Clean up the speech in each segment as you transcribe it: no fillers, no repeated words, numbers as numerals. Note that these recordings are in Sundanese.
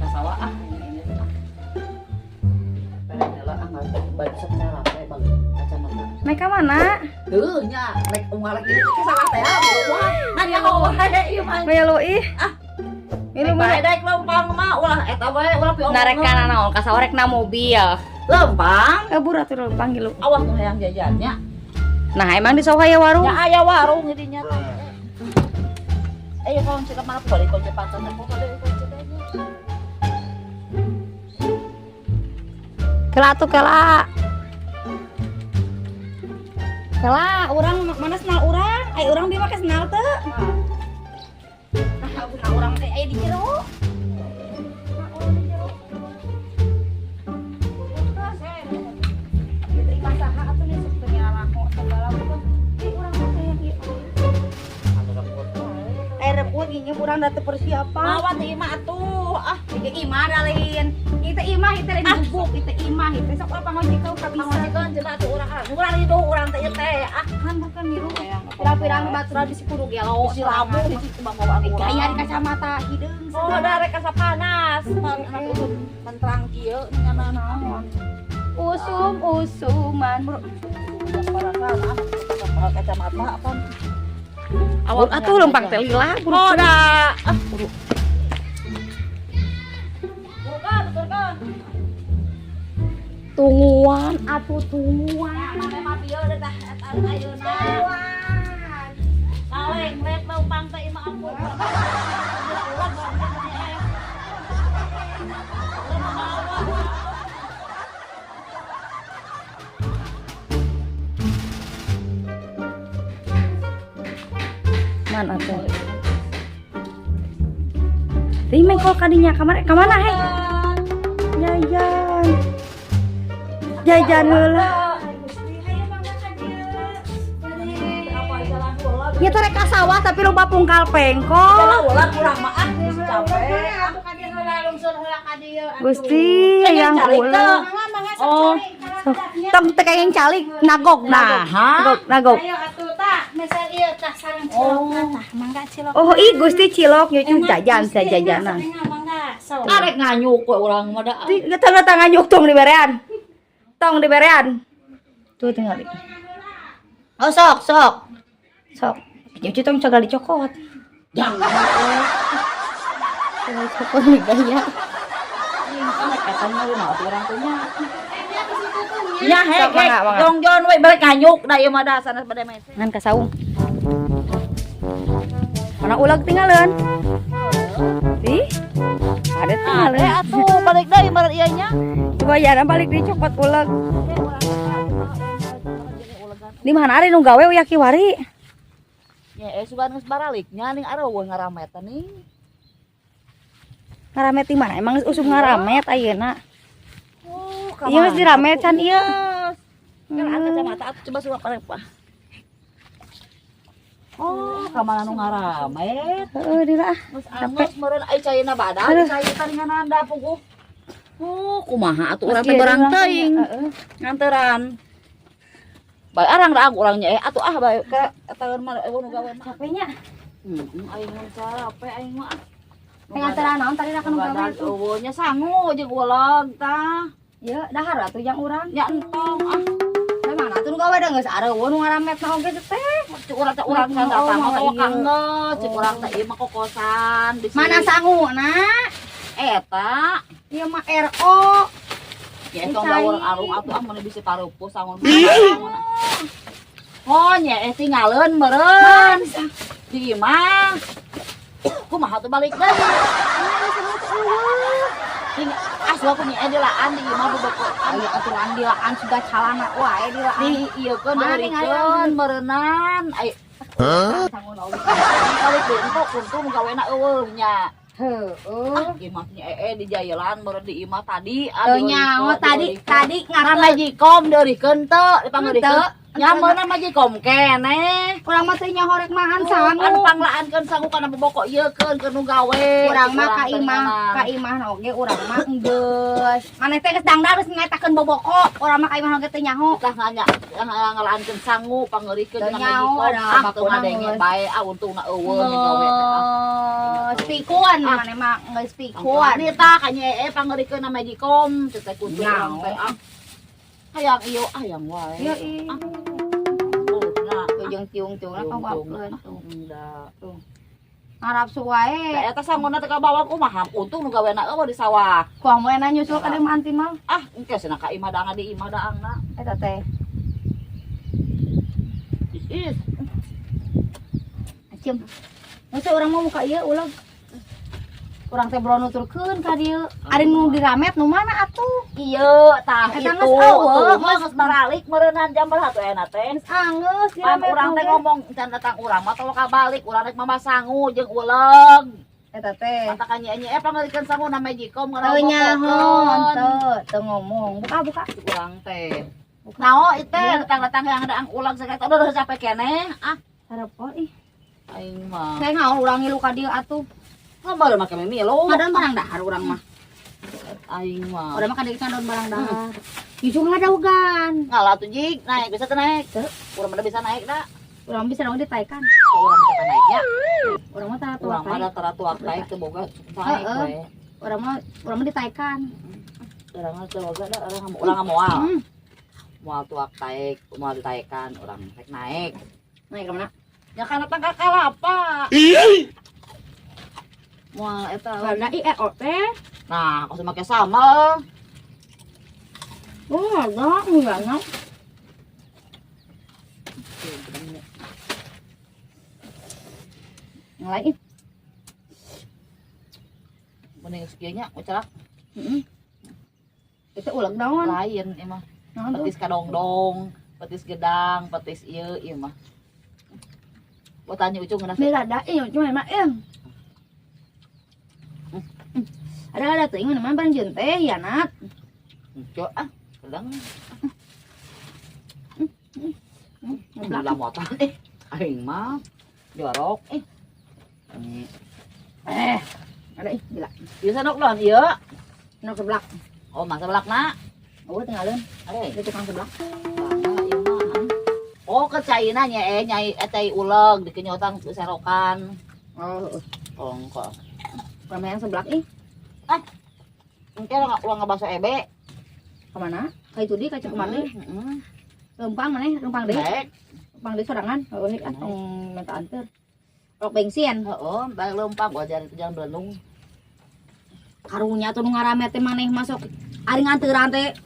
Ka sawah ah ini ah. Heula ah baju sok cara we bang kacamata. Naik ka mana? Heuh nya rek unggal lagi ke sawah teh ah wah. Nanya wae ieu mah. Milu ih. Milu Milu milu. Daek lempang mah ulah eta wae ulah pi Narek kana naon ka sawah rek na mobil. Lempang. Kabur atuh lempang gilu. Awas nu hayang jajannya. Nah, emang di sawah aya warung. Nya aya warung di dinya teh. Eh, kalau cek mana boleh kunci pantat aku boleh kunci teh. Kela atuh kela. Kela, urang mana senal urang? Ai urang bi make senal teu? Nah, urang teh aya di jero. Nah, urang di jero. Gitu imah saha atuh nih sok teu nyarako segala bukan. Ih, urang mah hayang ieu. Eh, reput gini urang da teu persiapan. Mawa teh imah atuh. Ah, Ieu imah da lain. Ieu teh imah ieu teh dibubuk, ieu teh imah ieu teh sok urang pangojikeun ka bisa. pangojikeun cenah atuh urang ah. Urang riduh urang teh ieu teh ah. Kan bukan miru. Pirang-pirang baturan bisi kudu gelo. Bisi labu bisi cuma bawa urang. Gaya di kacamata hideung. Oh, da rek asa panas. Anak usum menterang kieu nya naon. Usum usuman bro. Perasaan ah kacamata apa? Awal atuh lempang teh lila buru. Oh, da. Ah, buru. Bukan, bukan. Tungguan atuh tungguan. Mame mah pieu deh tah eta ayeuna. Kaleng rek lempang teh imah ampun. Ulah Man atuh. Teh mengkol kadinya kamar ka mana hei? Jajan. Jajan heula. Nya teh rek ka sawah tapi loba pungkal pengkol. Ulah kurang mah ah geus capek. Gusti yang ulah. Oh, Tong teh kayak yang calik nagog Nah, nagog nagog. Ayo atuh tah, meser ieu tah sareng cilok tah, mangga cilok. Oh ih Gusti cilok nyucu jajan saya jajanan. Mangga, sok. Arek nganyuk we urang mah da. Ti tengah nganyuk tong diberean. Tong diberean. Tuh tinggal. Oh sok sok. Sok. Nyucu tong cagal dicokot. Jangan. Tinggal dicokot nih gaya. Kan katanya lu mah urang teh nya. Nya hek Sok, hek mangga, mangga. jongjon we balik nganyuk da ieu mah da sanes bade meser. Ngan ka saung. Mana ulag tinggalin? Ih. Ada tinggalin. Eh atuh balik deui meureun ieu nya. Coba ya balik dicokot ulag. Di mana ada nu gawe uya kiwari? Nya sugan geus baralik nya ning areueuh ngaramet ning. Ngaramet di mana? Emang geus usum ngaramet ayeuna. Oh, Iya geus diramet can ieu. Kan kacamata atuh coba suap arep ah. Oh, ka mana nu ngaramet? Heeh, dira ah. Geus angus meureun ai caina badan, cai taringan da puguh. Oh, kumaha atuh urang teh barang teuing. Heeh. Nganteran. Bae arang da urang nya atuh ah bae ka taeun mah eueuh nu gawe mah. Capeknya. Heeh, aing mah capek aing mah. Nganteran naon tadi rakan nu gawe tuh. Eueuh nya sangu jeung uleg tah. Ya, dahar atuh jang urang. Nya entong ah. Lah mana atuh nu gawe da geus areueuh nu ngaramet na oge teh. Cek urang teh urang can datang Oh, mah iya. kangen, cek urang teh ieu mah kokosan bisi. Mana sangu na? Eta. Ieu mah RO. Ya tong daur arung atuh ah mun bisi parupuh sangun. Oh nya tingaleun meureun. Di imah. Kumaha tuh balik deui? Ting asuh aku nya dilaan di imah bobokotan. Ayo aturan dilaan sudah calana wae dilaan. Di ieukeun Mana diurikeun meureunnan. Ai sangun oge. Balik deui engko kuntung gawena eueuh nya. Heeh. Ah, imah nya di jayelan meureun di imah tadi. Teu nyaho tadi tadi Ngaran ngaran majikom deurikeun teu dipangeurikeun. Teu. Nyaman na Magicom keneh. Urang mah teu nyaho rek mahan sangu. Anu panglaankeun sangu kana boboko ieu keun keur nu gawe. Urang mah ka imah oge urang mah geus. Maneh teh geus dangdar geus ngetakeun boboko. Urang mah ka imah oge teu nyaho. Tah nganya ngalaankeun sangu pangeurikeun Teu dina nyaho, Magicom. ada Ah, teu bakuna ngadenge geus. bae ah untungna eueuh nu gawe teh. Ah. Geus pikun Ah. maneh mah geus pikun. Ini tah kanya pangeurikeun na Magicom teh teh kudu urang teh ah. Hayang ieu hayang wae. Ieu ih. Ah. Oh, nah. Tuh jeung tiung-tiungna kawakeun tuh. Enggak. Ngarapsu wae. Da eta sanguna teh kabawa kumaha untung nu gawena eueuh di sawah. Kuah moe na nyusul ka deui mah anti mah. Ah, engke cenah ka imah daang di imah daangna. Eta teh. Is. Acem. Masa urang mah muka ieu uleg. Urang teh bro nuturkeun ka dieu. Ari nu diramet nu mana atuh? Ieu tah Eta itu. geus eueuh, Tuh, mah geus baralik meureunnan jam berapa tuh enak teh. Geus angeus Pan diramet. urang teh oge. ngomong can datang urang mah tong kabalik urang rek mama sangu jeung uleg. Eta teh. Mata ka nye pangeurikeun sangu na Magicom Teu nyaho, teu teu ngomong. Buka buka. Urang teh. Nao itu datang-datang yang ada ang uleg segala udah capek keneh. Ah, Harap ih. aing mah. Saya ngaul urang ngilu ka dieu atuh. Ngomong make milu. Ngadon barang dahar urang mah. Aing mah. Urang mah ka dieu ngadon barang dahar. Nyusul ngadaugan. Ngalah tuh jig, naik bisa tuh naik. Urang mah bisa naik dah. Urang bisa dong ditaikan. Urang bisa naiknya. Urang mah tara Urang tuak mah taek. da tara tuak naik teu boga naik Heeh. we. Urang mah ditaikan. Urang mah teu boga da urang moal. Moal tuak taek, moal ditaekan urang rek naik. Naik ka mana? Ya kana tangka kalapa. Moal eta. Karena IEO teh. Nah, kok make sambal. Oh, ada enggak enggak. Yang lain. Mending sekieu nya ucap. Heeh. Itu uleg naon? Lain emang. Naon tuh? Petis kadongdong, petis gedang, petis ieu ieu mah. Gua tanya Ucung ngeunah. Mira da ieu cuma mah ieu. Ada teuing mana barang jeung teh ya nat. Ucuk ah, gedang. Ngeblak. Lamotan eh. Aing mah jorok eh. Eh. Ada ih gila. Ieu sanok lawan ieu. Nok seblak. Oh, masa belakna. Oh, tinggalin. Are. Itu tukang seblak. Bangga ieu mah. Oh, ke caina nya nyai cai uleg dikenyotan serokan. Oh, Oh, kok. permainan seblak ih. Ah. Engke ulang ngabaso ebe. Kemana? Ka itu di ka Cekumardi. Heeh. Lempang maneh, lempang deui. Baik. Lempang deui sorangan. Heueuh ah tong minta anter. Rok bensin. Heeh, balik lempang gua jalan jalan Belendung. Karunya tuh nu ngaramet teh maneh masuk ari nganteran teh.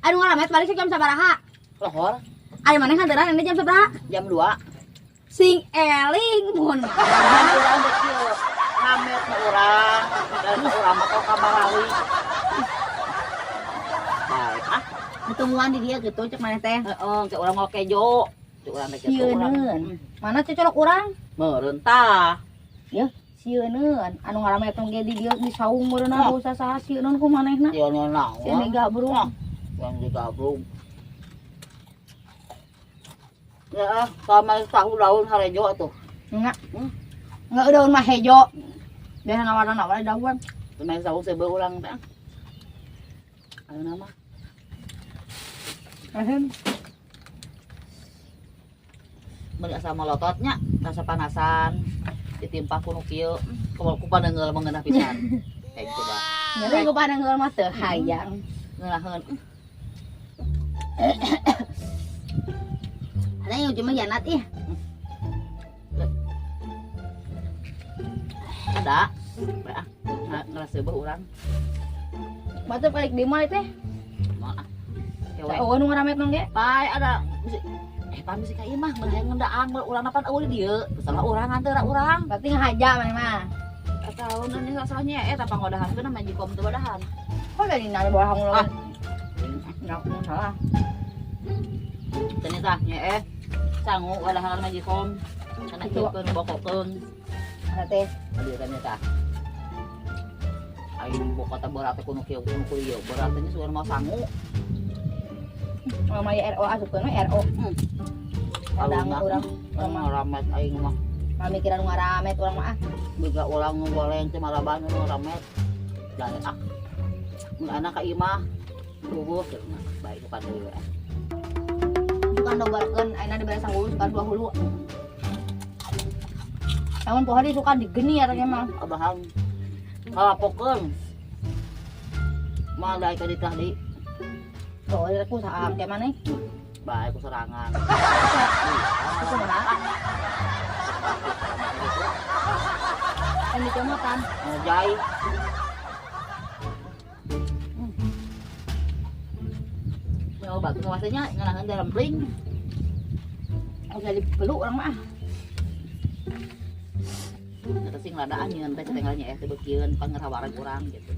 Ari ngaramet balik jam sabaraha? Lohor Ari maneh nganteran ini jam sabaraha? jam 2. Sing eling mun. Urang teh kieu. Ngamet nu urang, dan urang mah tong kabarali. Baik ah. Ketemuan di dia gitu cek maneh teh. Heeh, cek urang mau kejo. Cek urang teh kitu urang. Sieuneun. Mana cocolok urang? Meureun tah. Ya, sieuneun. Anu ngaramet tong ge di dieu di saung meureunna Oh. dosa saha sieuneun ku manehna. Sieun naon? Sieun gabrung. Yang digabrung. Ya, sama tahu daun harejo atuh. Enggak. Enggak daun mah hejo. Biasa nawar-nawar daun. Main saung seubeuh urang teh. Ayo nama. Ahem. Mun asa molototnya, rasa panasan, ditimpa ku nu kieu, kumaha ku paneunggeul mengeunah pisan. Kayak gitu dah. Nyeri ku paneunggeul mah teu hayang. Ngeunaheun. Ada yang cuma janat ih. Ada. Bae ah, ngerasa seubeuh urang. Batu balik di mall teh. Moal ah. Kewe. Oh, nu ngaramet nong ge. Pai ada pan bisi ka ieu mah mun hayang ngendaang urang napan eueuh di dieu. Salah urang nganteur urang. Berarti ngahaja maneh mah. Atau ini salahnya eta pangodahan teu Magicom teu badahan. Kok dari nanya bohong lo? Ah. Enggak salah. Ternyata nya sangu wadahan Magicom. Kana Itu. kieukeun bokokeun. Ada teh. Aduh ternyata. Aing bokota berat teh kudu kieu kudu kieu. Berat teh sugan mau sangu. Mama ya RO asupkeun we RO. Kadang Aluna. urang urang mah Ngaramet aing mah. pamikiran ngaramet urang mah ah. Boga urang nu goreng teh maraban nu ngaramet. Dan ah. Mun anak ka imah bubuh cenah. Baik bukan deui we. Bukan dobarkeun ayeuna dibere sanggul suka dua hulu. Lamun poho di suka digeni eta mah. Abahan. Kalapokeun. Mah daek ka ditah di. Oh, aku saam kayak mana? Bae ku serangan. Aku kumaha? Kan dicomotan. Ngejai. Ya batu ngawasnya nganahan dalam pling. Aku jadi peluk orang mah. Eta sing ladaan nyeun teh cenah nya teh beukieun pangerhawaran urang gitu.